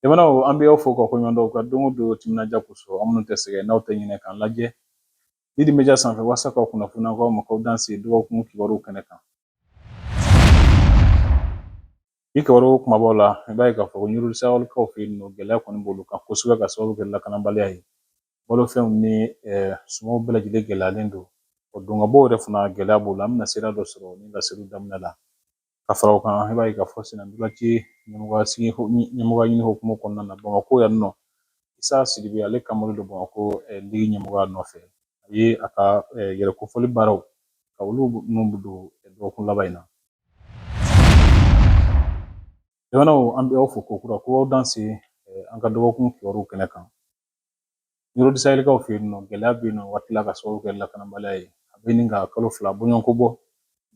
Jamanaw, an bɛ aw fo ka koɲuman dɔn ka don o don timinandiya kosɔn. An minnu tɛ sɛgɛn n'aw tɛ ɲinɛ k'an lajɛ Didi Media sanfɛ walasa ka kunnafoniya k'aw ma, k'aw danse dɔgɔkun kibaruw kɛnɛ kan. Bi kibaru kumabaw la, i b'a ye k'a fɔ ko Ɲoro Sahelikaw fɛ yen nɔ, gɛlɛya kɔni b'olu kan kosɛbɛ ka sababu kɛ lakanabaliya ye. Balofɛnw ni sumanw bɛɛ lajɛlen gɛlɛyalen don. O donkabɔ yɛrɛ fana gɛlɛya b'o la. An bɛna sira dɔ sɔrɔ ni laseliw daminɛ la. Ka fara o kan, i b'a ye k'a fɔ sennantolaci ɲɛmɔgɔya sigi, ɲɛmɔgɔya ɲini hukumu kɔnɔna na Bamakɔ yan nɔ, Isa Sidibe, ale kamalen don Bamakɔ ligi ɲɛmɔgɔya nɔfɛ. A ye a ka yɛrɛ kofɔli baaraw ka olu ninnu don dɔgɔkun laban in na. Jamanaw, an bɛ aw fo kokura ko aw danse an ka dɔgɔkun kibaruw kɛnɛ kan. Ɲoro du Sahelikaw fɛ yen nɔ, gɛlɛya bɛ yen nɔ waati la ka sababu kɛ lakanabaliya ye. A bɛ ɲini ka kalo 2 bɔɲɔgɔnko bɔ.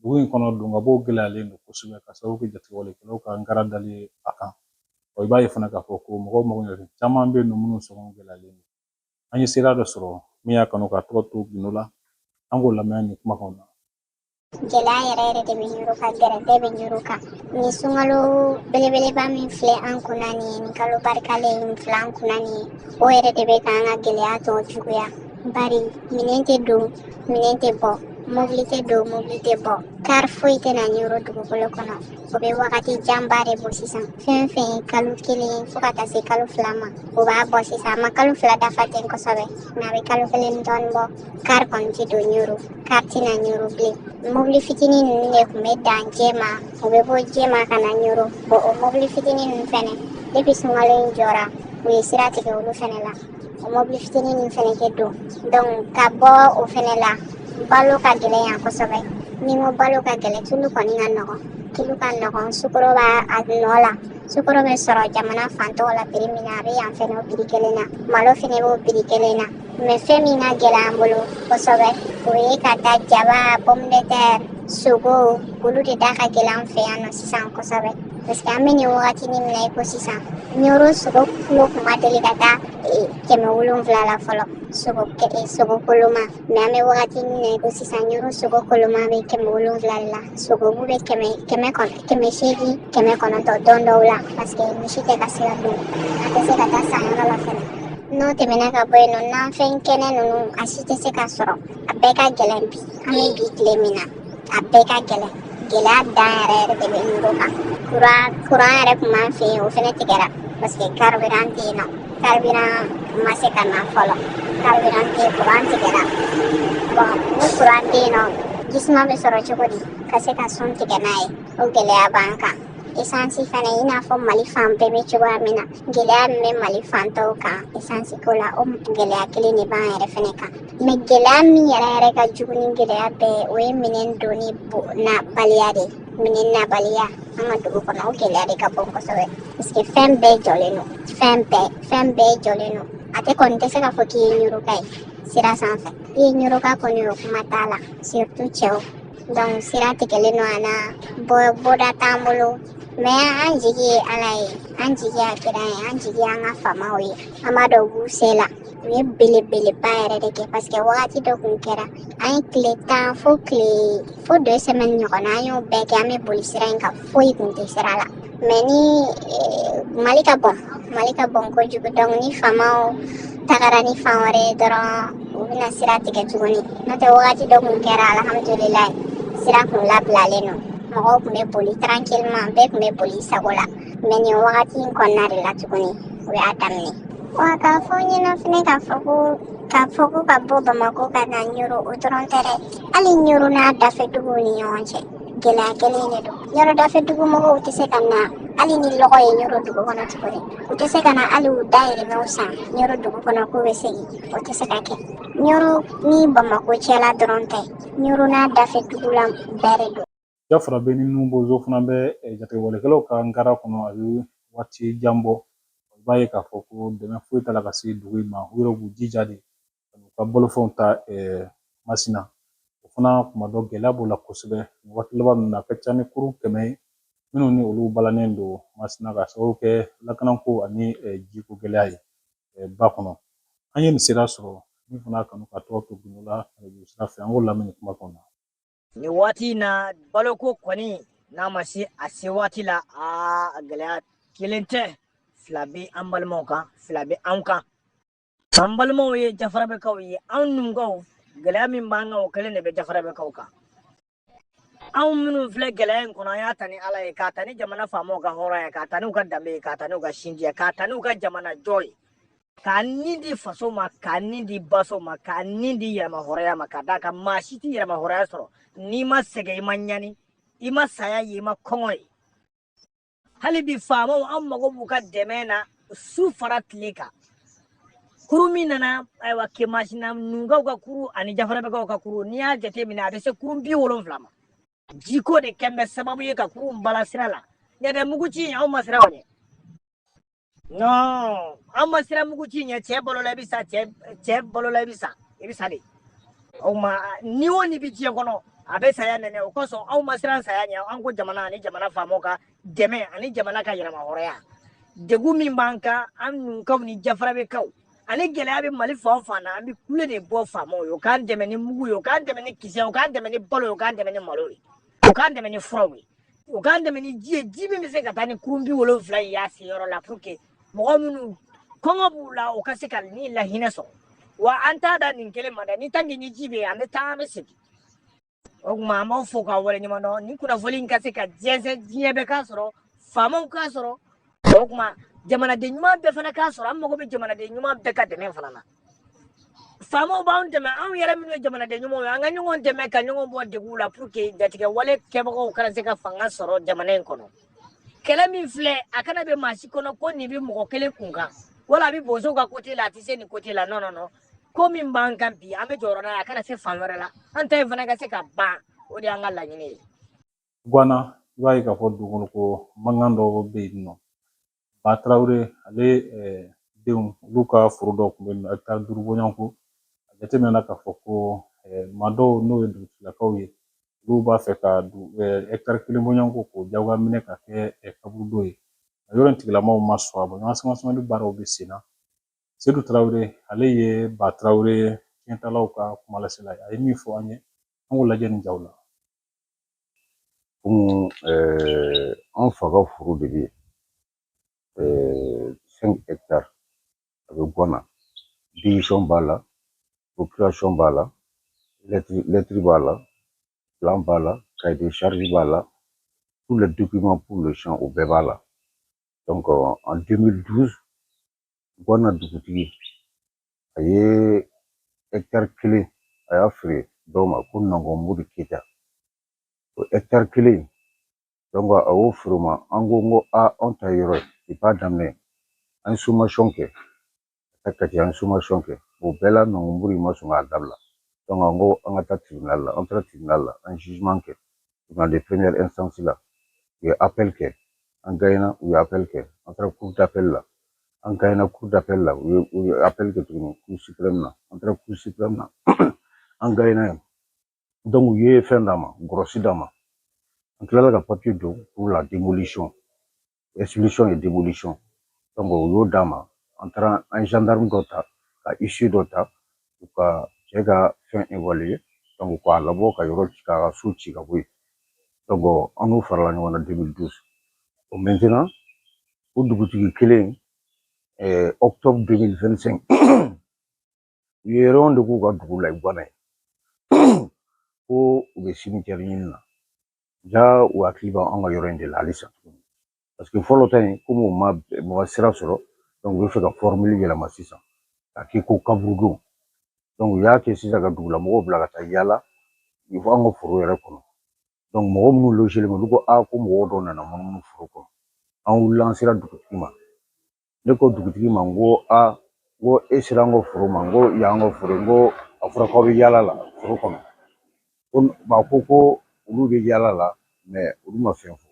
Dugu in kɔnɔ, donkabɔw gɛlɛyalen don kosɛbɛ ka sababu kɛ jatigɛwalekɛlaw ka nkara dali ye a kan. I b'a ye fana k'a fɔ ko mɔgɔw mago ɲɛ caman bɛ yen nɔ minnu sɔngɔ gɛlɛyalen don. An ye sira dɔ sɔrɔ min y'a kanu k'a tɔgɔ to gundo la. An k'o lamɛn nin kumakanw na. Gɛlɛya yɛrɛ yɛrɛ de bɛ Ɲoro kan, gɛrɛntɛ bɛ Ɲoro kan. Nin sunkalo belebeleba min filɛ an kunna nin ye, nin kalo barikalen in filɛ an kunna nin ye, o yɛrɛ de bɛ k'an ka gɛlɛya tɔ juguya. Bari minɛn tɛ don, minɛn tɛ bɔ, mobili tɛ don, mobili tɛ bɔ, kari foyi tɛ na Ɲoro dugukolo kɔnɔ. O bɛ wagati janba de bɔ sisan. Fɛn fɛn ye kalo 1 fo ka taa se kalo 2 ma, o b'a bɔ sisan. A ma kalo 2 dafa ten kosɛbɛ, mɛ a bɛ kalo 1 dɔɔni bɔ. Kari kɔni tɛ don Ɲoro, kari tɛ na Ɲoro bilen. Mobili fitinin ninnu de tun bɛ dan Jɛma, u bɛ bɔ Jɛma ka na Ɲoro. Bɔn, o mobili fitinin ninnu fɛnɛ, depuis sunkalo in jɔra, u ye sira tigɛ olu fɛnɛ la. O mobili fitinin ninnu fɛnɛ tɛ don. Donc ka bɔ o fɛnɛ la, balo ka gɛlɛn yan kosɛbɛ. Ni n ko balo ka gɛlɛn, tulu kɔni ka nɔgɔn, tulu ka nɔgɔn, sukaro b'a a nɔ la. Sukaro bɛ sɔrɔ jamana fan tɔw la prix min na, a bɛ yan fɛnɛ o prix kelen na. Malo fɛnɛ b'o prix kelen na. Mɛ fɛn min ka gɛlɛn an bolo kosɛbɛ, o ye ka taa jaba, pomme de terre, sogo, olu de da ka gɛlɛn an fɛ yan nɔ sisan kosɛbɛ. Parce que an bɛ nin wagati min na i ko sisan, Ɲoro sogo kilo kun ma deli ka taa 700 la fɔlɔ, sogo koloma. Mɛ an bɛ wagati min na i ko sisan, Ɲoro sogo koloma bɛ 700 de la. Sogobu bɛ kɛmɛ, kɛmɛ kɔnɔ, 800, 900 don dɔw la, parce que misi tɛ ka se ka don, a tɛ se ka taa san yɔrɔ la fɛnɛ. N'o tɛmɛna ka bɔ yen nɔ, nanfɛn kɛnɛ ninnu, a si tɛ se ka sɔrɔ. A bɛɛ ka gɛlɛn bi. An bɛ bi tile min na, a bɛɛ ka gɛlɛn. Gɛlɛya dan yɛrɛ yɛrɛ de bɛ Ɲoro kan. Kuran yɛrɛ tun b'an fɛ yen, o fɛnɛ tigɛra parce que carburant tɛ yen nɔ. Carburant ma se ka na fɔlɔ, carburant tɛ yen, kuran tigɛra. Bɔn, ni kuran tɛ yen nɔ, jisuma bɛ sɔrɔ cogo di ka se ka sun tigɛ n'a ye? O gɛlɛya b'an kan. Esansi fɛnɛ, i n'a fɔ Mali fan bɛɛ bɛ cogoya min na, gɛlɛya min bɛ Mali fan tɔw kan esansi ko la, o gɛlɛya kelen de b'an yɛrɛ fɛnɛ kan. Mɛ gɛlɛya min yɛrɛ yɛrɛ ka jugu ni gɛlɛya bɛɛ, o ye minɛn donni na baliya de ye. Minɛn nabaliya an ka dugu kɔnɔ, o gɛlɛya de ka bon kosɛbɛ, parce que fɛn bɛɛ jɔlen don, fɛn bɛɛ, fɛn bɛɛ jɔlen don. A tɛ kɔni tɛ se k'a fɔ k'i ye Ɲoroka ye sira sanfɛ. I ye Ɲoroka kɔni, o kuma t'a la, surtout cɛw. Donc sira tigɛlen don an na, bɔda t'an bolo. Mɛ an jigi ye Ala ye, an jigi y'a kira ye, an jigi y'an ka faamaw ye. An b'a dɔn u b'u se la. U ye belebeleba yɛrɛ de kɛ, parce que wagati dɔ kun kɛra, an ye tile 10 fo tile fo 2 semaines ɲɔgɔn na, an y'o bɛɛ kɛ an bɛ boli sira in kan, foyi kun tɛ sira la. Mɛ ni Mali ka bon, Mali ka bon kojugu. Donc ni faamaw tagara ni fan wɛrɛ ye dɔrɔn, u bɛna sira tigɛ tuguni. N'o tɛ, wagati dɔ kun kɛra, alhamdulilayi, sira kun labilalen don, mɔgɔw kun bɛ boli tranquillement, bɛɛ kun bɛ boli i sago la. Mɛ nin wagati in kɔnɔna de la tuguni, u y'a daminɛ. Wa k'a fɔ ɲɛna fɛnɛ, k'a fɔ ko ka bɔ Bamakɔ ka na Ɲoro, o dɔrɔn tɛ dɛ. Hali Ɲoro n'a dafɛ duguw ni ɲɔgɔn cɛ, gɛlɛya kelen de don. Ɲoro dafɛ dugu mɔgɔw tɛ se ka na hali ni lɔgɔ ye Ɲoro dugu kɔnɔ tuguni. U tɛ se ka na hali u dayirimɛw san Ɲoro dugu kɔnɔ k'u bɛ segin, o tɛ se ka kɛ. Ɲoro ni Bamakɔ cɛla dɔrɔn tɛ, Ɲoro n'a dafɛ dugu la bɛɛ de don. Jafara bɛ ni Nubozo fana bɛ jatigɛwalekɛlaw ka nkara kɔnɔ, a bɛ waati jan bɔ. I b'a ye k'a fɔ ko dɛmɛ foyi t'a la ka se dugu in ma. U yɛrɛ b'u jija de ka n'u ka bolofɛnw ta Masina. O fana kuma dɔ gɛlɛya b'o la kosɛbɛ. Nin waati laban ninnu na, a ka ca ni kurun 100 ye minnu ni olu balannen don Masina ka sababu kɛ lakanako ani jiko gɛlɛya ye ba kɔnɔ. An ye nin sira sɔrɔ min fana kanu ka tɔgɔ to gundo la nɛgɛjuru sira fɛ. An k'o lamɛn nin kuma kɔnɔ. Nin waati in na, baloko kɔni n'a ma se a se waati la, aa, gɛlɛya kelen tɛ. Fila bɛ an balimaw kan, fila bɛ anw kan. An balimaw ye Jafarabɛkaw ye, anw Nunkaw, gɛlɛya min b'an kan, o kelen de bɛ Jafarabɛkaw kan. Anw minnu filɛ gɛlɛya in kɔnɔ, an y'a ta ni Ala ye, k'a ta ni jamana faamaw ka hɔrɔnya ye, k'a ta n'u ka danbe ye, k'a ta n'u ka sinjiya ye, k'a ta n'u ka jamana jɔ ye, k'a ni di faso ma, k'a ni di baso ma, k'a ni di yɛrɛmahɔrɔnya ma, ka d'a kan maa si tɛ yɛrɛmahɔrɔnya sɔrɔ n'i ma sɛgɛn, i ma ɲani, i ma saya ye, i ma kɔngɔ ye. Hali bi faamaw, an mago b'u ka dɛmɛ na su fara tile kan. Kuru min nana, ayiwa, Kemasina Nunkaw ka kuru ani Jafarabɛkaw ka kuru, n'i y'a jateminɛ, a bɛ se kurun 70 ma. Jiko de kɛn bɛ sababu ye ka kurun bala sira la. Ɲɛ muguci, anw ma siran o ɲɛ. Non, an ma siran muguci ɲɛ. Cɛ balo la, i bɛ sa. Cɛ balo la, i bɛ sa, i bɛ sa de. O ma ni o ni bɛ diɲɛ kɔnɔ, a bɛ saya nɛnɛ. O kosɔn anw ma siran saya ɲɛ. An ko jamana ani jamana faamaw ka dɛmɛ ani jamana ka yɛrɛmahɔrɔnya. Degun min b'an kan, an Nunkaw ni Jafarabɛkaw, ani gɛlɛya bɛ Mali fan o fan na, an bɛ kule de bɔ faamaw ye. U k'an dɛmɛ ni mugu ye, u k'an dɛmɛ ni kisɛ ye, u k'an dɛmɛ ni balo ye, u k'an dɛmɛ ni malo ye, u k'an dɛmɛ ni furaw ye, u k'an dɛmɛ ni ji ye, ji min bɛ se ka taa ni kurun 70 in y'a se yɔrɔ la, pour que mɔgɔ minnu kɔngɔ b'u la, u ka se ka ni lahinɛ sɔrɔ. Wa an t'a da nin kelen ma dɛ. Ni tant que ni ji bɛ yen, an bɛ taa, an bɛ segin. O tuma an b'aw fo k'aw waleɲuman dɔn ni kunnafoni in ka se ka jɛnsɛn, diɲɛ bɛɛ k'a sɔrɔ, faamaw k'a sɔrɔ, o tuma jamanaden ɲuman bɛɛ fana k'a sɔrɔ. An mago bɛ jamanaden ɲuman bɛɛ ka dɛmɛ fana na. Faamaw b'anw dɛmɛ, anw yɛrɛ minnu ye jamanaden ɲumanw ye, an ka ɲɔgɔn dɛmɛ ka ɲɔgɔn bɔ degun la, pour que jatigɛ wale kɛbagaw kana se ka fanga sɔrɔ jamana in kɔnɔ. Kɛlɛ min filɛ, a kana bɛ maa si kɔnɔ ko nin bɛ mɔgɔ kelen kun kan, wala a bɛ bozow ka côté la, a tɛ se nin côté la. Non, non, non. Ko min b'an kan bi, an bɛ jɔyɔrɔ n'a ye, a kana se fan wɛrɛ la, an ta in fana ka se ka ban. O de y'an ka laɲini ye. Guwana, i b'a ye k'a fɔ dugukolo ko mankan dɔw bɛ yen nɔ. Ba Tarawele ale denw, olu ka foro dɔw tun bɛ yen nɔ, hɛkitari 5 bɔɲɔgɔnko. A jateminɛna k'a fɔ ko maa dɔw, n'o ye dugutigilakaw ye, olu b'a fɛ ka hɛkitari 1 bɔɲɔgɔnko k'o jagoya minɛ ka kɛ kaburudo ye. A yɔrɔ in tigilamaw ma sɔn a ma. Ɲɔgɔn sama samali baaraw bɛ sen na. Sedu Tarawele, ale ye Ba Tarawele tiɲɛtalaw ka kumalasela ye. A ye min fɔ an ye, an k'o lajɛ nin jaw la. Komi an fa ka foro de bɛ yen, 5 hectares, a bɛ Guwana. Décision b'a la, procuration b'a la, lettre b'a la, plan b'a la, cahier de charge b'a la, tous les documents pour le champ, o bɛɛ b'a la. Donc en 2012, Guwana dugutigi, a ye hectare 1, a y'a feere dɔw ma ko Nɔngɔnmori Keyita. O hectare 1, donc a y'o feere o ma. An ko a anw ta ye yɔrɔ ye. Depuis a daminɛ, an ye sommation kɛ ka taa Kati, an ye sommation kɛ. O bɛɛ la, Nɔngɔnmori ma sɔn k'a dabila. Donc an ko an ka taa tribunal la. An taara tribunal la, an ye jugement kɛ tribunal de première instance la. U ye appel kɛ, an gagnera. U ye appel kɛ, an taara cour d'appel la, an gagnera cour d'appel la. U ye appel kɛ tuguni cour suprême na, an taara cour suprême na, an gagnera yen. Donc u ye fɛn d'an ma, grosse d'an ma. An tilala ka papier don pour la démolition, expulsion et démolition. Donc u y'o d'an ma. An taara, an ye gendarme dɔ ta ka huissier dɔ ta, u ka cɛ ka fɛn évaluer, donc k'a labɔ ka yɔrɔ ci, k'a ka so ci ka bɔ yen. Donc an n'u farala ɲɔgɔn na 2012. O maintenant, o dugutigi kelen, octobre 2025, u ye réunion de k'u ka dugu la Guwana ye, ko u bɛ cimetière ɲini na. Ja u hakili b'an ka yɔrɔ in de la halisa tuguni, parce que fɔlɔ ta in, komi u ma mɔgɔ sira sɔrɔ, donc u bɛ fɛ ka formule yɛlɛma sisan k'a kɛ ko kaburudon. Donc u y'a kɛ sisan ka dugulamɔgɔw bila ka taa yaala an ka foro yɛrɛ kɔnɔ. Donc mɔgɔ minnu logelen bɛ, olu ko a ko mɔgɔ dɔw nana munumunu foro kɔnɔ. An wulila, an sera dugutigi ma. Ne ko dugutigi ma, n ko a, n ko e sera an ka foro ma, n ko yan ka foro, n ko a fɔra k'aw bɛ yaala la foro kɔnɔ. Ko a ko ko olu bɛ yaala la, mais olu ma fɛn fɔ.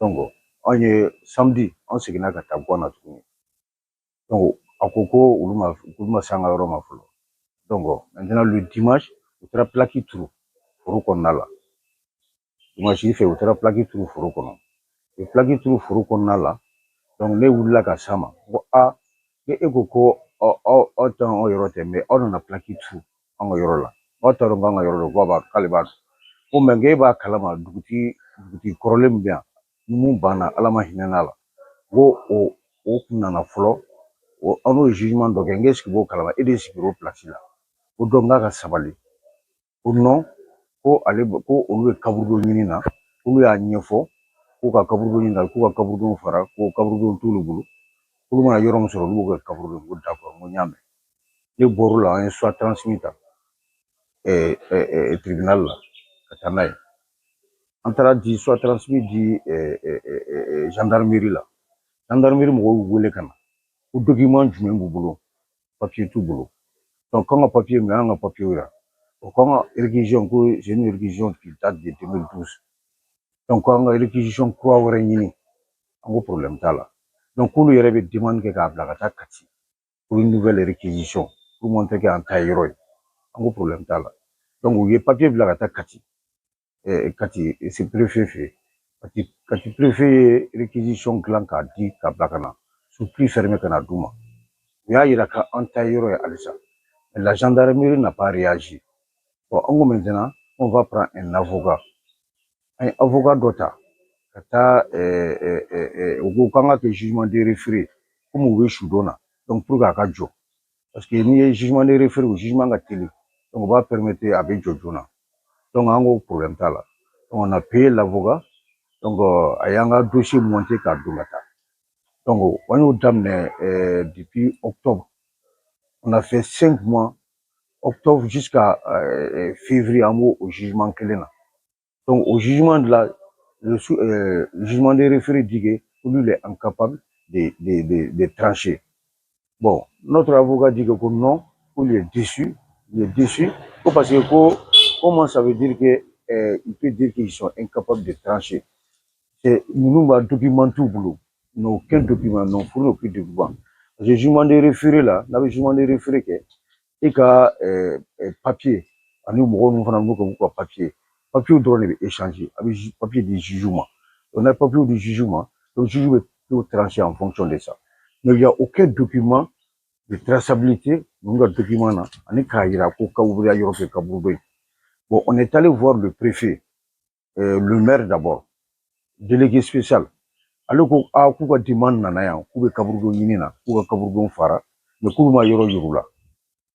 Donc anw ye samedi, an seginna ka taa Guwana tuguni. Donc a ko ko olu ma se an ka yɔrɔ ma fɔlɔ. Donc maintenant, le dimanche, u taara plaque turu foro kɔnɔna la. Dimanche fɛ, u taara plaque turu foro kɔnɔ. U ye plaque turu foro kɔnɔna la. Donc ne wulila ka s'a ma, n ko a, e ko ko aw aw tɛ anw yɔrɔ tɛ, mais aw nana plaque turu an ka yɔrɔ la, aw t'a dɔn k'an ka yɔrɔ don. Ko b'a k'ale b'a dɔn. Ko mais k'e b'a kalama, dugutigi kɔrɔlen min bɛ yan ni mun banna, Ala ma hinɛ n'a la, n ko o o kun nana fɔlɔ, o an n'o ye jugement dɔ kɛ. N k'e sigi b'o kalama, e de sigir'o place la. Ko donc k'a ka sabali. Ko non, ko ale, ko olu bɛ kaburudo ɲini na. Olu y'a ɲɛfɔ k'u ka kaburudo ɲini na, k'u ka kaburudo fara, ko kaburudo t'olu bolo, olu mana yɔrɔ min sɔrɔ, olu b'o kɛ kaburudo. Ko d'accord, n ko n y'a mɛn. Ne bɔr'o la, an ye soit transmis ta tribunal la ka taa n'a ye. An taara di, soit transmis di gendarmerie la. Gendarmerie mɔgɔw y'u wele ka na ko document jumɛn b'u bolo? Papier t'u bolo. Donc k'an ka papier minɛ, an ka papier yira o k'an ka réquisition, ko c'est une réquisition qui date de 2012. Donc k'an ka réquisition kura wɛrɛ ɲini. An ko problème t'a la. Donc k'olu yɛrɛ bɛ demande kɛ k'a bila ka taa Kati pour une nouvelle réquisition pour montrer qu'an ta ye yɔrɔ ye. An ko problème t'a la. Donc u ye papier bila ka taa Kati, Kati c'est préfet fɛ yen. Kati, Kati préfet ye réquisition dilan k'a di k'a bila ka na sous pli fermé ka na d'u ma. U y'a yira k'an ta ye yɔrɔ ye halisa. Mais la gendarmerie n'a pas réagi. Bon, an ko maintenant on va prendre un avocat. An ye avocat dɔ ta ka taa. U ko k'an ka kɛ jugement de référé komi u bɛ sudon na. Donc pour que a ka jɔ, parce que n'i ye jugement de référé, o jugement ka teli, donc o b'a permettre a bɛ jɔ joona. Donc an ko problème t'a la. Donc on a payé l'avocat. Donc a y'an ka dossier monté k'a don ka taa. Donc an y'o daminɛ depuis octobre. On a fait 5 mois, octobre jusqu'à février, an b'o o jugement kelen na. Donc au jugement de la le jugement de référé dit que lui, il est incapable de trancher. Bon, notre avocat dit que non, il est déçu, il est déçu, parce que comment ça veut dire que il peut dire qu'ils sont incapables de trancher? C'est ninnu b'a document t'u bolo, ils n'ont aucun document, n'ont fourni aucun document. Parce que jugement de référé la, n'a bɛ jugement de référé kɛ, e ka papier ani mɔgɔ ninnu fana n'u ka papier, papier dɔrɔn de bɛ échanger. A bɛ papier di juge ma. Donc n'a ye papier di juge ma, donc juge bɛ tout trancher en fonction de ça. Mais il y a aucun document de traçabilité ninnu ka document na ani k'a yira ko kaburuya yɔrɔ kɛ kaburudo ye. Bon, on est allé voir le préfet, le maire d'abord, délégué spécial. Ale ko a k'u ka demande nana yan, k'u bɛ kaburudo ɲini na, k'u ka kaburudo fara, mais k'olu ma yɔrɔ yir'u la.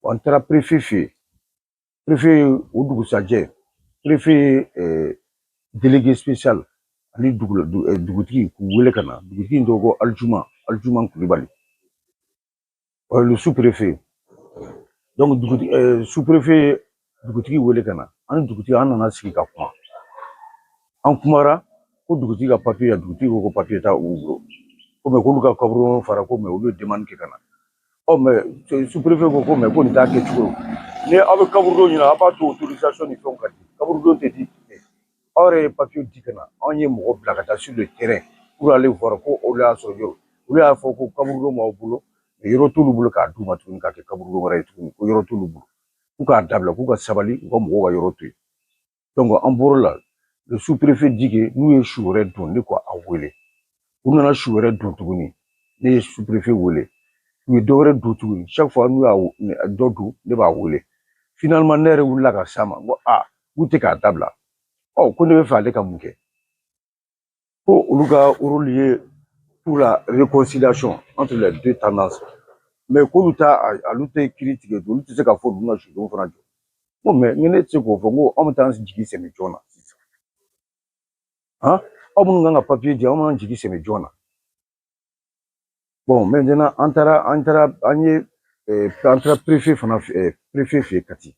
An taara préfet fɛ yen. Préfet, o dugusajɛ, préfet ye délégué spécial ani dugutigi k'u wele ka na. Dugutigi in tɔgɔ ko Alijuma, Alijuma Kulibali, le sous-préfet. Donc dugutigi, sous-préfet ye dugutigi wele ka na. An ni dugutigi, an nana sigi ka kuma. An kumara ko dugutigi ka papier ya. Dugutigi ko ko papier t'a u bolo, ko mais k'olu ka kaburudo fara, ko mais olu ye demande kɛ ka na. Ɔ mais sous-préfet ko ko mais ko nin t'a kɛcogo ye. Ni aw bɛ kaburudo ɲini, aw b'a to autorisation ni fɛnw ka di. Kaburudo tɛ di ten. Aw yɛrɛ ye papier di ka na, anw ye mɔgɔ bila ka taa sur le terrain pour aller voir ko olu y'a sɔrɔ yɔrɔ. Olu y'a fɔ ko kaburudo b'aw bolo, yɔrɔ t'olu bolo k'a d'u ma tuguni k'a kɛ kaburudo wɛrɛ ye tuguni, ko yɔrɔ t'olu bolo, k'u k'a dabila, k'u ka sabali, u ka mɔgɔw ka yɔrɔ to yen. Donc an bɔr'o la, le sous-préfet dit que n'u ye su wɛrɛ don, ne ko a wele. U nana su wɛrɛ don tuguni, ne ye sous-préfet wele. U ye dɔ wɛrɛ don tuguni. Chaque fois n'u y'a dɔ don, ne b'a wele. Finalement ne yɛrɛ wulila ka s'a ma. N ko a k'u tɛ k'a dabila. Ɔ ko ne bɛ fɛ ale ka mun kɛ? Ko olu ka rôle ye pour la réconciliation entre les deux tendances, mais k'olu ta, olu tɛ kiiri tigɛ, olu tɛ se k'a fɔ ninnu ka sudon fana jɔ. N ko mais ne tɛ se k'o fɔ. N ko anw bɛ taa an jigi sɛmɛ jɔn na sisan? Han, aw minnu kan ka papiye di, anw b'an jigi sɛmɛ jɔn na? Bon, maintenant an taara an ye an taara préfet fana fɛ, préfet fɛ yen Kati,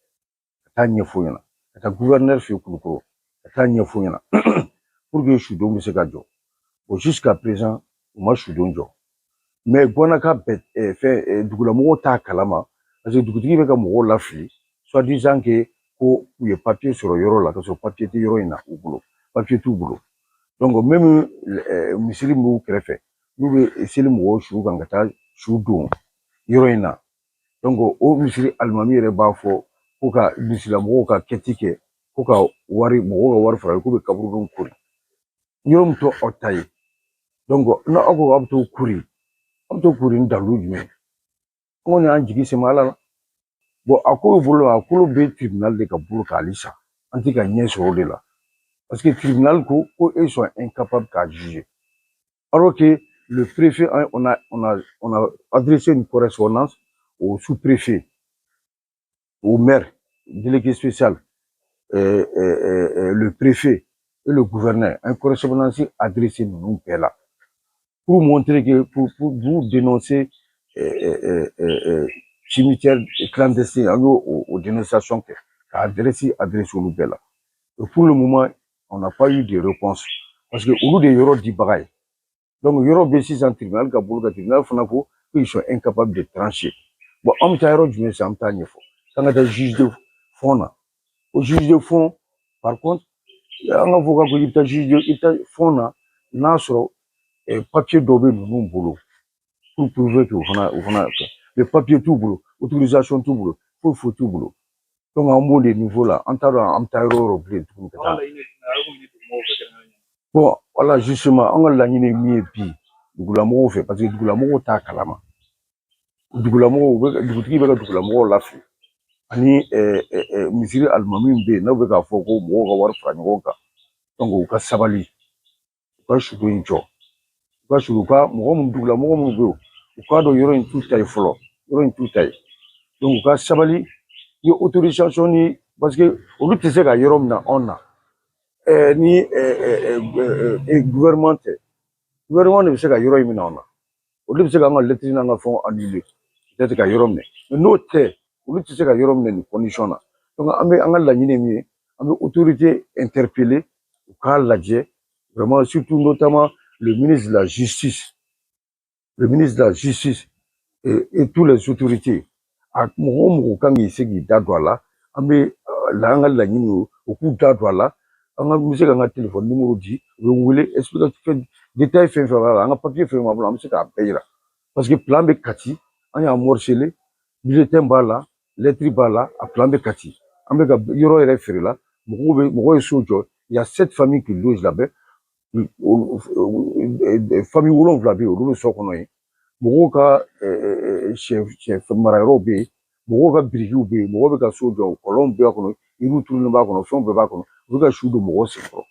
ka taa ɲɛfɔ ɲɛna, ka taa gouverneur fɛ yen Kulukɔrɔ, ka taa ɲɛfɔ ɲɛna pour que sudon bɛ se ka jɔ. Bon, jusqu'à présent u ma sudon jɔ. Mais Guwanaka bɛɛ fɛn, dugulamɔgɔw t'a kalama, parce que dugutigi bɛ ka mɔgɔw lafili, soi-disant que ko u ye papier sɔrɔ yɔrɔ la, ka sɔrɔ papier tɛ yɔrɔ in na u bolo, papier t'u bolo. Donc même misiri min b'u kɛrɛfɛ, n'u bɛ seli mɔgɔw su kan ka taa su don yɔrɔ in na, donc o misiri alimami yɛrɛ b'a fɔ ko ka misilamɔgɔw ka kɛti kɛ, ko ka wari, mɔgɔw ka wari fara, k'u bɛ kaburudon kori yɔrɔ min to aw ta ye. Donc n'aw ko aw bɛ t'o kori, aw bɛ t'o kori ni dalilu jumɛn ye? An kɔni y'an jigi sɛmɛ Ala la. Bon, a ko bolo, a kolo bɛ tribunal de ka bolo kan halisa. An tɛ ka ɲɛ sɔrɔ o de la, parce que tribunal ko ko ils sont incapables k'a juger, alors que Le préfet, on a adressé une correspondance au sous-préfet, au maire, délégué spécial, le préfet et le gouverneur. Une correspondance adressée ninnu bɛɛ la pour montrer que pour vous dénoncer cimetière clandestin. An y'o o dénonciation kɛ ka adresse adresse olu bɛɛ la. Et pour le moment, on n'a pas eu de réponse parce que olu de ye yɔrɔ dibaga ye. Donc yɔrɔ bɛ sisan tribunal ka bolo kan. Tribunal fana ko qu'ils sont incapables de trancher. Bon, an bɛ taa yɔrɔ jumɛn sisan? An bɛ taa ɲɛfɔ k'an ka taa juge de fond na. O juge de fond, par contre, an ka fɔ ko i bɛ taa juge de, i bɛ taa fond na, n'a sɔrɔ papier dɔ bɛ ninnu bolo pour prouver que o fana fɛ. Mais papier t'u bolo, autorisation t'u bolo, foyi foyi t'u bolo. Donc an b'o de niveau la, an t'a dɔn an bɛ taa yɔrɔ o yɔrɔ bilen tuguni ka taa. Bon, voilà, justement, an ka laɲini ye min ye bi dugulamɔgɔw fɛ, parce que dugulamɔgɔw t'a kalama, dugulamɔgɔw bɛ, dugutigi bɛ ka dugulamɔgɔw lafili ani misiri alimami min bɛ yen n'aw bɛ k'a fɔ ko mɔgɔw ka wari fara ɲɔgɔn kan. Donc u ka sabali, u ka suko in jɔ, u ka su, u ka mɔgɔ minnu, dugulamɔgɔ minnu bɛ yen, u k'a dɔn yɔrɔ in t'u ta ye fɔlɔ, yɔrɔ in t'u ta ye. Donc u ka sabali ni autorisation ni, parce que olu tɛ se ka yɔrɔ minɛ anw na ni gouvernement tɛ. Gouvernement de bɛ se ka yɔrɔ in minɛ anw na, olu bɛ se k'an ka lettre n'an ka fɛnw annuler peut-être ka yɔrɔ minɛ, mais n'o tɛ, olu tɛ se ka yɔrɔ minɛ nin condition na. Donc an bɛ an ka laɲini ye min ye, an bɛ autorité interpeller u k'a lajɛ vraiment, surtout notamment le ministre de la Justice, le ministre de la Justice et tous les autorités. A mɔgɔ o mɔgɔ kan k'i se k'i da don a la, an bɛ la an ka laɲini ye u k'u da don a la. An ka bɛ se k'an ka téléphone numéro di, u bɛ n wele, explication détail fɛn fɛn b'a la, an ka papier fɛn fɛn b'an bolo, an bɛ se k'a bɛɛ yira, parce que plan bɛ Kati, an y'a morcelé, bulletin b'a la, lettre b'a la, a plan bɛ Kati. An bɛ ka yɔrɔ yɛrɛ feere la, mɔgɔw bɛ, mɔgɔw ye so jɔ. Il y a sept familles qui logent là-bas, famille 7 bɛ yen, olu bɛ so kɔnɔ yen. Mɔgɔw ka sɛ marayɔrɔw bɛ yen, mɔgɔw ka birikiw bɛ yen, mɔgɔw bɛ ka so jɔ, kɔlɔnw bɛ a kɔnɔ, yiriw turulen b'a kɔnɔ, fɛnw bɛɛ b'a kɔnɔ, u bɛ ka su don mɔgɔw senkɔrɔ.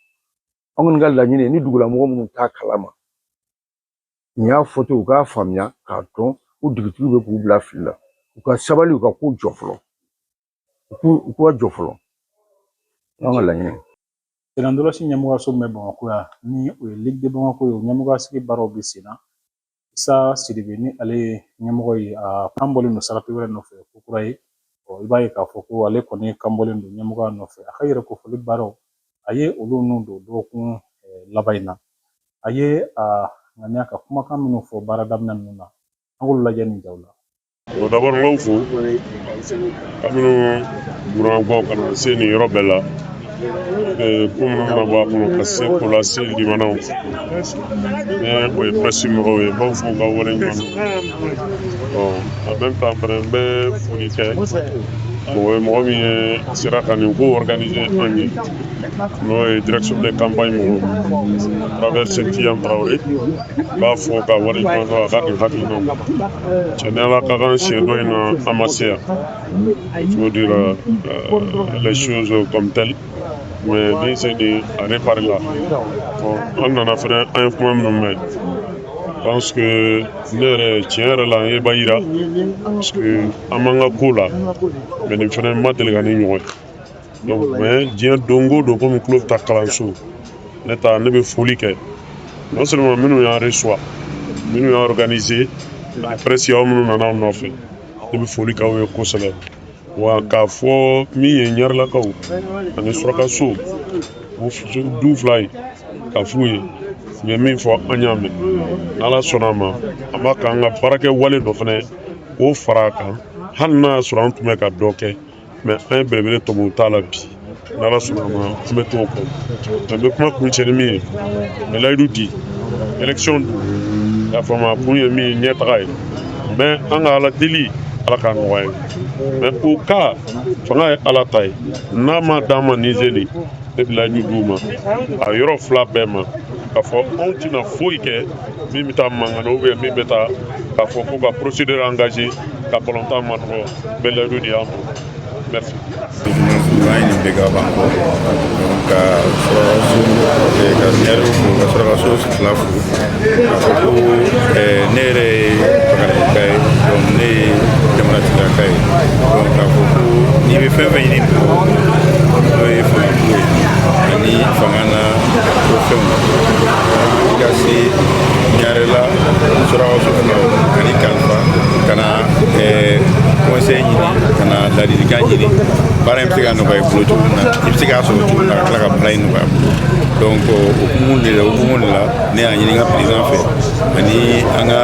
An kɔni ka laɲini ye ni dugulamɔgɔ minnu t'a kalama nin y'a fɔ ten, u k'a faamuya k'a dɔn ko dugutigiw bɛ k'u bila fili la. U ka sabali, u ka ko jɔ fɔlɔ, u k'u ka jɔ fɔlɔ, an ka laɲini ye. Sennantolaci ɲɛmɔgɔyaso min bɛ Bamakɔ yan, ni o ye Ligue de Bamako ye, o ɲɛmɔgɔya sigi baaraw bɛ sen na. Isa Sidibe, ni ale ye ɲɛmɔgɔ ye, a kan bɔlen don sarati wɛrɛ nɔfɛ ko kura ye. I b'a ye k'a fɔ ko ale kɔni kan bɔlen don ɲɛmɔgɔya nɔfɛ. A ka yɛrɛ kofɔli baaraw, a ye olu nun don dɔgɔkun laban in na. A ye a ŋaniya ka kumakan minnu fɔ baara daminɛ ninnu na, an k'olu lajɛ nin jaw la. Bon, d'abord n b'aw fo, aw minnu burankaw ka na se nin yɔrɔ bɛɛ la, ko minnu bɛna bɔ a kɔnɔ ka se ko lase limanaw ni o ye presse mɔgɔw ye, n b'aw fo k'aw waleɲuman dɔn. En même temps fɛnɛ, n bɛ foli kɛ mɔgɔ ye, mɔgɔ min ye sera ka nin ko organiser an ye, n'o ye direction de campagne mɔgɔw à travers Cheikh Traoré. N b'a fɔ ka waleɲuman dɔn a ka nin hakilinaw cɛ. Ni Ala ka kan, siɲɛ dɔ in na an ma se yan, il faut dire les choses comme telles, mais ni c'est de a réparé la. Bon, an nana fɛnɛ, an ye kuma minnu mɛn, je pense que ne yɛrɛ, tiɲɛ yɛrɛ la, an ye ba yira, parce que an m'an ka ko la, mais nin fɛnɛ ma deli ka ni ɲɔgɔn ye. Donc, mais diɲɛ don o don, komi tulo bɛ taa kalanso, ne ta, ne bɛ foli kɛ non seulement minnu y'an reçoit, minnu y'an organiser, presse aw minnu nana anw nɔfɛ, ne bɛ foli k'aw ye kosɛbɛ. Wa k'a fɔ min ye ɲarilakaw ani surakaso, o du fila ye, k'a f'u ye u ye min fɔ, an y'a mɛn. N'Ala sɔnna a ma, an b'a k'an ka baarakɛ wale dɔ fɛnɛ k'o fara a kan, hali n'a y'a sɔrɔ an tun bɛ ka dɔ kɛ, mais an ye belebele tɔmɔ t'a la bi. N'Ala sɔnna a ma, an bɛ t'o kɔ. N bɛ kuma kuncɛ ni min ye, n bɛ layidu di, élection dun, i y'a faamu, a kun ye min ye, ɲɛtaga ye, mais an ka Ala deli, Ala k'a nɔgɔya ye. Mais o cas, fanga ye Ala ta ye, n'a ma d'an ma Nizeri, ne bɛ layidu d'u ma a yɔrɔ fila bɛɛ ma, k'a fɔ anw tɛna foyi kɛ min bɛ taa mankan na, ou bien min bɛ taa k'a fɔ ko ka procédure engagée ka balontan ma nɔgɔ. N bɛ layidu di an ma. Merci. An ye nin bɛɛ kɛ ban kɔ, ka surakaso, ka ɲɛriw fo, ka surakaso fila fo, k'a fɔ ko ne yɛrɛ ye Bagaraka ye, donc ne ye jamanatigilaka ye. Donc k'a fɔ ko n'i bɛ fɛn fɛn ɲini Bamakɔ, n'o ye fangako ye ani fanga na ko fɛnw, i ka se Ɲarela surakaso filaw ani kalifa ka na conseil ɲini, ka na ladilikan ɲini, baara in bɛ se ka nɔgɔya i bolo cogo min na, i bɛ se k'a sɔrɔ cogo min na, ka tila ka baara in nɔgɔya bolo. Donc o hukumu de la, o hukumu de la, ne y'a ɲini n ka président fɛ ani an ka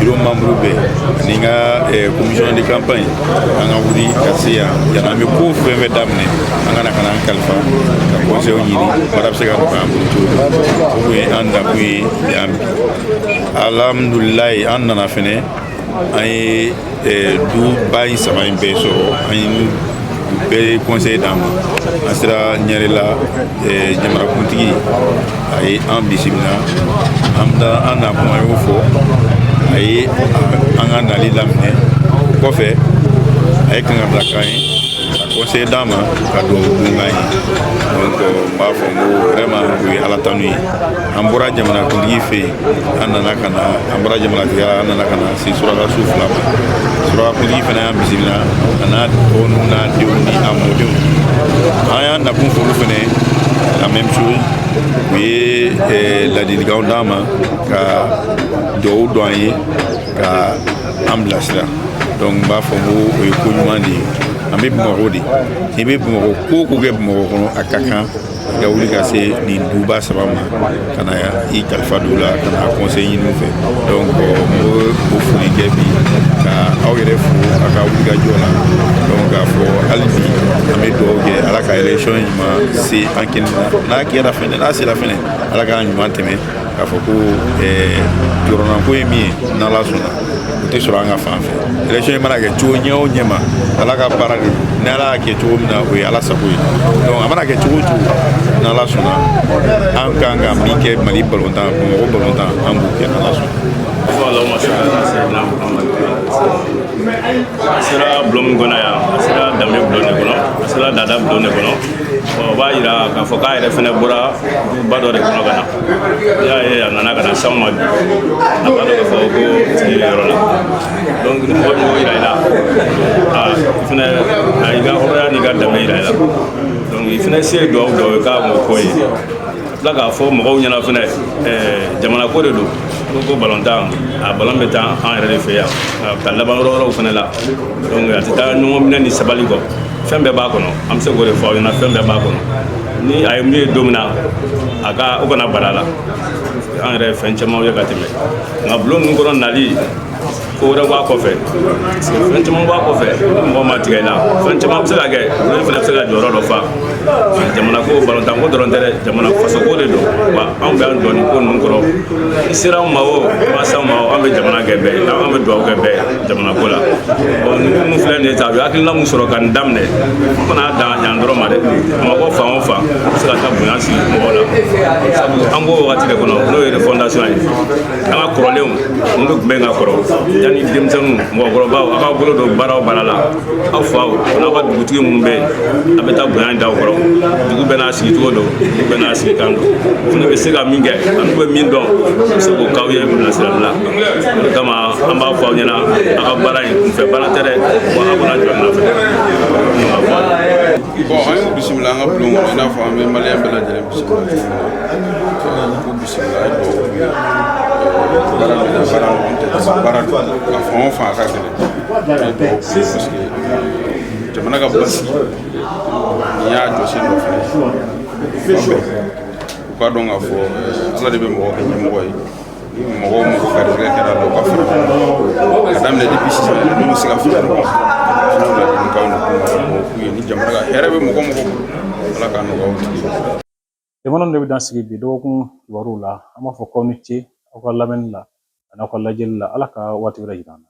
bureau membre bɛɛ ani n ka commission de campagne, an ka wuli ka se yan yanni an bɛ ko fɛn fɛn daminɛ, an ka na ka na an kalifa ka conseil ɲini, baara bɛ se ka nɔgɔya an bolo cogo min. O kun ye an nakun ye yan bi. Alhamdulilayi, an nana fɛnɛ, an ye du ba in saba in bɛɛ sɔrɔ, an ye bɛɛ ye conseil d'an ma. An sera Ɲarela, jamanakuntigi a ye an bisimila, an da an nakun an y'o fɔ a ye, an ka nali daminɛ. O kɔfɛ, a ye kangarida k'an ye, ka conseil d'an ma, ka dugawu dun k'an ye. Donc n b'a fɔ n ko vraiment o ye Ala tanu ye. An bɔra jamanakuntigi fɛ yen, an nana ka na, an bɔra jamanatigiya la, an nana ka na se surakaso fila ma. Surakakuntigi fana y'an bisimila, a n'a dɔgɔninw n'a denw ni a mɔdenw. An y'an nakun fɔ olu fana, la même chose, u ye ladilikanw d'an ma, ka dugawu dɔn an ye, ka an bilasira. Donc n b'a fɔ n ko o ye ko ɲuman de ye. An bɛ Bamakɔ de, n'i bɛ Bamakɔ ko o ko kɛ Bamakɔ kɔnɔ, a ka kan i ka wuli ka se nin duba saba ma, ka na i kalifa don la, ka na conseil ɲini u fɛ. Donc n bɛ o foli kɛ bi, ka aw yɛrɛ fo a ka wuli ka jɔ la. Donc k'a fɔ hali bi, an bɛ dugawu kɛ, Ala ka élection ɲuman se an kelen na. N'a kɛra fɛnɛ, n'a sera fɛnɛ, Ala k'an ɲuman tɛmɛ. K'a fɔ ko jɔrɔnako ye min ye, n'Ala sɔnna, o tɛ sɔrɔ an ka fan fɛ. Élection in mana kɛ cogo ɲɛ o ɲɛ ma, Ala ka baara de don. Ni Ala y'a kɛ cogo min na, o ye Ala sago ye. Donc a mana kɛ cogo o cogo, n'Ala sɔnna, an kan ka min kɛ Mali balontan, Bamakɔ balontan, an b'o kɛ n'Ala sɔnna. Allahumma salli ala sayyidina Muhammad. A sera bulon min kɔnɔ yan, a sera danbe bulon de kɔnɔ, a sera dada bulon de kɔnɔ. O b'a yira k'a fɔ k'a yɛrɛ fɛnɛ bɔra duguba dɔ de kɔnɔ ka na. N'i y'a ye a nana ka na s'anw ma bi, a b'a dɔn k'a fɔ ko tigi bɛ yɔrɔ la. Donc ni mɔgɔ min y'o yira i la, aa, i fɛnɛ a y'i ka hɔrɔnya n'i ka danbe yira i la. Donc i fɛnɛ se ye duwawu dɔw ye k'a m'o kɔ ye, ka tila k'a fɔ mɔgɔw ɲɛna fɛnɛ, jamana ko de don. Ko balontan, a balon bɛ taa an yɛrɛ de fɛ yan, a bɛ taa laban yɔrɔ wɛrɛw fɛnɛ la. Donc a tɛ taa ɲɔgɔn minɛ ni sabali kɔ, fɛn bɛɛ b'a kɔnɔ. An bɛ se k'o de fɔ aw ɲɛna, fɛn bɛɛ b'a kɔnɔ. Ni a ye min ye don min na, a ka o kana bala la. An yɛrɛ ye fɛn caman ye ka tɛmɛ, nka bulon ninnu kɔnɔ nali, ko wɛrɛ b'a kɔfɛ, parce que fɛn caman b'a kɔfɛ. Ni mɔgɔ ma tigɛ i la, fɛn caman bɛ se ka kɛ. Bulon fana bɛ se ka jɔyɔrɔ dɔ fa jamana ko, balontan ko dɔrɔn tɛ dɛ, jamana fasoko de don wa. Anw bɛ an jɔ nin ko ninnu kɔrɔ. I sera anw ma o, i ma se anw ma o, an bɛ jamana kɛ bɛɛ ye, an bɛ dugawu kɛ bɛɛ jamana ko la. Bon, nin minnu filɛ nin ye tan, a bɛ hakilina mun sɔrɔ ka nin daminɛ, an kana dan yan dɔrɔn ma dɛ. Bamakɔ fan o fan, an bɛ se ka taa bonya sigi mɔgɔw la, sabu an b'o wagati de kɔnɔ, n'o ye refondation ye. An ka kɔrɔlenw ninnu de tun bɛ ka kɔrɔ yanni denmisɛnninw, mɔgɔkɔrɔbaw, aw k'aw bolo don baara o baara la. Aw faw n'aw ka dugutigi minnu bɛ yen, a bɛ taa bonya da aw kɔrɔ. Dugu bɛɛ n'a sigicogo don, dugu bɛɛ n'a sigikan don. O fana bɛ se ka min kɛ, ani bɛ min dɔn, u bɛ se k'o k'aw ye bilasirali la. O de kama an b'a fɔ aw ɲɛna, aw ka baara in kunfɛ baara tɛ dɛ, wa aw kana jɔ nin na fɛnɛ. Bon, an y'u bisimila an ka bulon kɔnɔ, i n'a fɔ an bɛ maliyɛn bɛɛ lajɛlen bisimila cogo min na. Ko bisimila, a ye dugawu k'u ye. Baara min na, baara ɲɔgɔn tɛ, baara don a fan o fan, a ka gɛlɛn. An ye dugawu k'u ye parce que jamana ka basigi, nin y'a jɔsen dɔ fana ye. Fan bɛɛ u k'a dɔn k'a fɔ Ala de bɛ mɔgɔ kɛ ɲɛmɔgɔ ye. Ni mɔgɔ o mɔgɔ garijɛgɛ kɛra la, u ka fara ɲɔgɔn kan ka daminɛ depuis sisan yɛrɛ, n'u bɛ se ka fara ɲɔgɔn kan, an y'o ladilikanw de d'u ma ka dugawu k'u ye. Ni jamana ka hɛrɛ bɛ mɔgɔ mɔgɔ bolo, Ala k'a nɔgɔya o tigi ye. Jamana de bɛ dan sigi bi dɔgɔkun kibaruw la. An b'a fɔ k'aw ni ce aw ka lamɛnni la ani aw ka lajɛli la. Ala ka waati wɛrɛ jira an na.